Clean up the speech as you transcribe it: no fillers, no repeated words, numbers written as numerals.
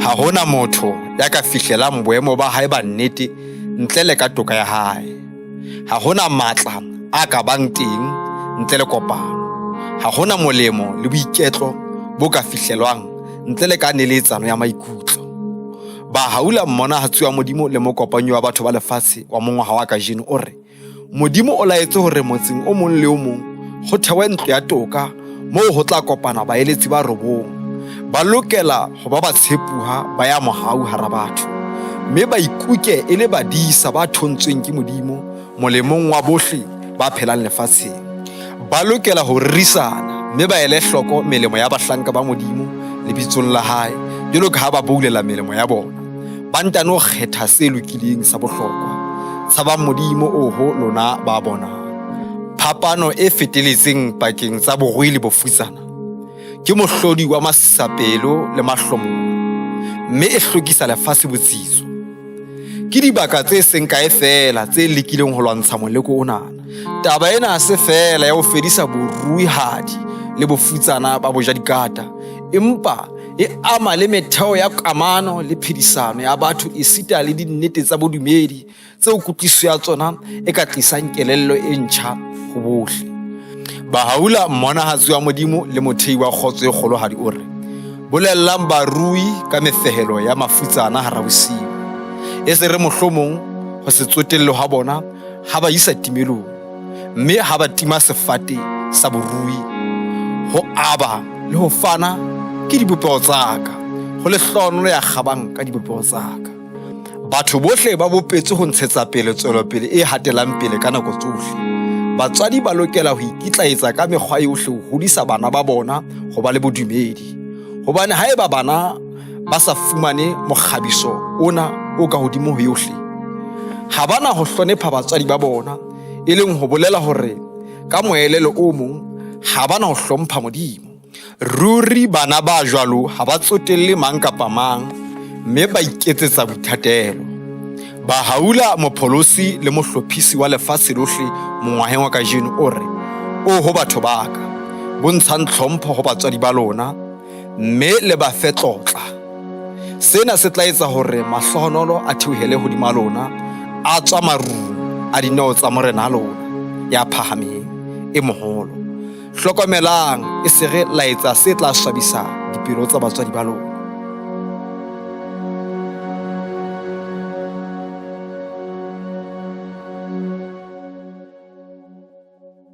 Ha hona motho ya ka fihlelang boemo ba hae ba nnete ntle le ka toka ya hae. Ha hona matla a ka bang teng ntle le kopano. Ha hona molemo le boiketlo bo ka fihlelwang ntle le ka neletsano ya maikutlo. Bahaula mmonahatsi wa Modimo le mokopanyi wa batho ba lefatshe wa mongwaha wa kajeno o re, Modimo o laetse hore motseng o mong le o mong ho thewe ntlo ya toka moo ho tla kopana baeletsi ba robong. Ba lokela ho ba batshepuha ba ya mohau hara batho, mme ba ikuke e le badisa ba thontsweng ke Modimo molemong wa bohle ba phelang lefatsheng. Ba lokela ho rerisana mme ba ele hloko melemo ya bahlanka ba Modimo lebitsong la hae, jwalo ka ha ba boulela melemo ya bona. Ba ntano kgetha se lokileng sa bohlokwa. Tshabang Modimo, oho lona ba bonang. Phapano e feteletseng pakeng tsa borui le bofutsana ke mohlodi wa masisapelo le mahlomola, mme e hlokisa lefatshe botsitso. Ke dibaka tse seng kae feela tse lekileng ho lwantsha moleko onana. Taba ena ha se feela ya ho fedisa boruihadi le bofutsana ba bojadikata, empa e ama le metheo ya kamano le phedisano ya batho esita le dinnete tsa bodumedi tseo kutlwisiso ya tsona e ka tlisang kelello e ntjha ho bohle. Bahaula, mmonahatsi wa Modimo le mothei wa kgotso e kgolohadi o re, Bolellang barui ka mefehelo ya mafutsana hara bosiu, e se re mohlomong ho se tsotelle hwa bona ha ba isa timelong, mme ha ba tima sefate sa borui. Ho aba le ho fana ke dibopeho tsa ka, ho lehlohonolo ya kgabang ka dibopeho tsa ka. Batho bohle ba bopetswe ho ntshetsa pele tswelopele e hatelang pele ka nako tsohle. Batswadi ba lokela ho ikitlaetsa ka mekgwa yohle ho hodisa bana ba bona ho ba le bodumedi, hobane haeba bana ba sa fumane mokgabiso ona o ka hodimo ho yohle, ha ba na ho hlonepha batswadi ba bona, e leng ho bolela hore ka moelelo o mong ha ba na ho hlompha Modimo. Ruri bana ba jwalo ha ba tsotelle mang kapa mang, mme ba iketsetsa boithatelo. Bahaula, mopholosi le mohlophisi wa lefatshe lohle mongwaheng wa kajeno o re, Oho batho ba ka, bontshang tlhompho ho batswadi ba lona, mme le ba fe tlotla. Sena se tla etsa hore mahlohonolo a theohele hodima lona, a tswa marung a dineo tsa Morena lona ya phahameng, e moholo. Hlokomelang, e se re la etsa se tla swabisa dipelo tsa batswadi ba lona.